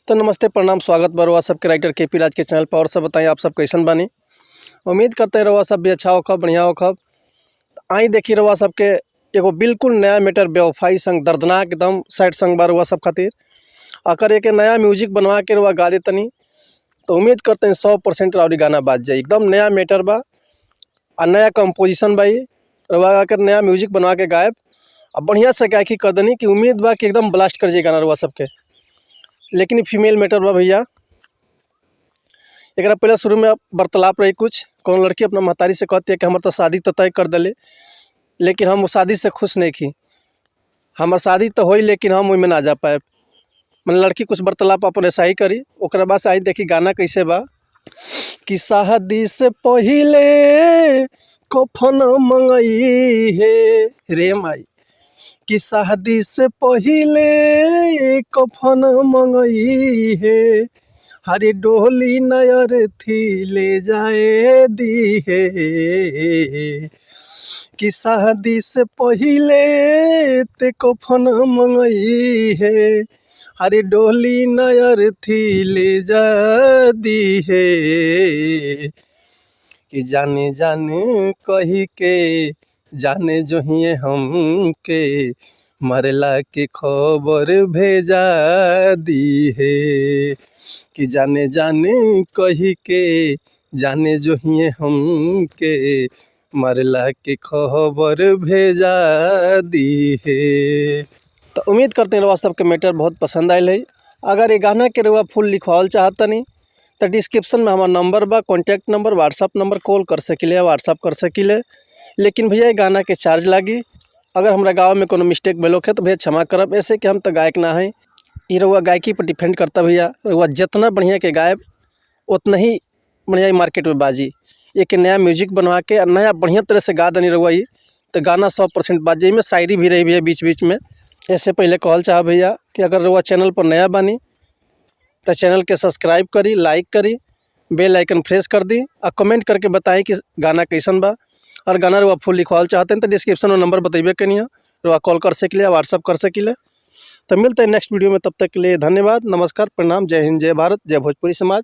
तो नमस्ते, प्रणाम, स्वागत बा रउआ सबके राइटर के पी राज के चैनल पर। और सब बताएं, आप सब कैसन बानी? उम्मीद करते हैं रउआ सब भी अच्छा होखब, बढ़िया होखब। आई देखी रउआ सबके एगो बिल्कुल नया मैटर बेवफाई संग दर्दनाक एकदम सैड संग बा रउआ सब खातिर। अगर एक नया म्यूजिक बनवा के रउआ गा देतनी तो उम्मीद करते हैं 100% राउरी गाना बाज जाई। एकदम नया मैटर बा आ नया कंपोजिशन बा। ई रउआ आकर नया म्यूजिक बनवा के गायब आ बढ़िया से गायकी कर देनी कि उम्मीद बा कि एकदम ब्लास्ट कर जाई गाना रउआ सबके। लेकिन ई फीमेल मैटर बा भैया। एकरा पहले शुरू में वार्तालाप रही कुछ कौन लड़की अपना महतारी से कहती है कि हमर तो शादी तो तय कर दले, लेकिन हम उ शादी से खुश नहीं खी। हमर शादी तो होई लेकिन हम ओहिमे ना जा पाए। मन लड़की कुछ वार्तालाप अपन ऐसा ही करी। ओकरा बाद से आई देखी गाना कैसे बा कि शादी से पहिले कफन मंगई हे रे माई, कि शादी से पहिले कफन मंगई हे, हरे डोली नयर थी ले जाए दी हे, कि शादी से पहिले ते कफन मंगई हे, हरे डोली नयर थी ले जा दी हे, कि जाने जाने कही के जाने जोहिए हमके मरला के खबर भेजा दी हे, कि जाने जाने कही के जाने जोहिए हमके मरला के खबर भेजा दी हे। तो उम्मीद करते हैं रउआ सबके मैटर बहुत पसंद आयल है। अगर ये गाना के रउआ फुल लिखवावल चाहतनी तो डिस्क्रिप्शन में हमार नंबर बा, contact number, WhatsApp number, call कर सकिले, व्हाट्सअप कर सकिले। लेकिन भैया ये गाना के चार्ज लागी। अगर हमरा गाँव में कोनो मिस्टेक भेल होखे तो भैया क्षमा करब, ऐसे कि हम तो गायक ना हैं। ई रउआ गायकी पर डिपेंड करता भैया। रउआ जितना बढ़िया के गायब उतना ही बढ़िया ई मार्केट में बाजी। एक नया म्यूजिक बनवा के आ नया बढ़िया तरह से गा दनी रउआ ई तो गाना 100% बाज जाई। में शायरी भी रही भैया बीच बीच में। ऐसे पहले कहल चाह भैया कि अगर रउआ चैनल पर नया बानी तो चैनल के सब्सक्राइब करी, लाइक करी, बेल आइकन प्रेस कर दी और कमेंट करके बताई कि गाना कैसन बा। और गाना रउआ फुल लिखवाल चाहते हैं तो डिस्क्रिप्शन में नंबर बतेबे कनी, रउआ कॉल कर सकिले, व्हाट्सअप कर सकिले। तो मिलते हैं नेक्स्ट वीडियो में, तब तक के लिए धन्यवाद, नमस्कार, प्रणाम, जय हिंद, जय भारत, जय भोजपुरी समाज।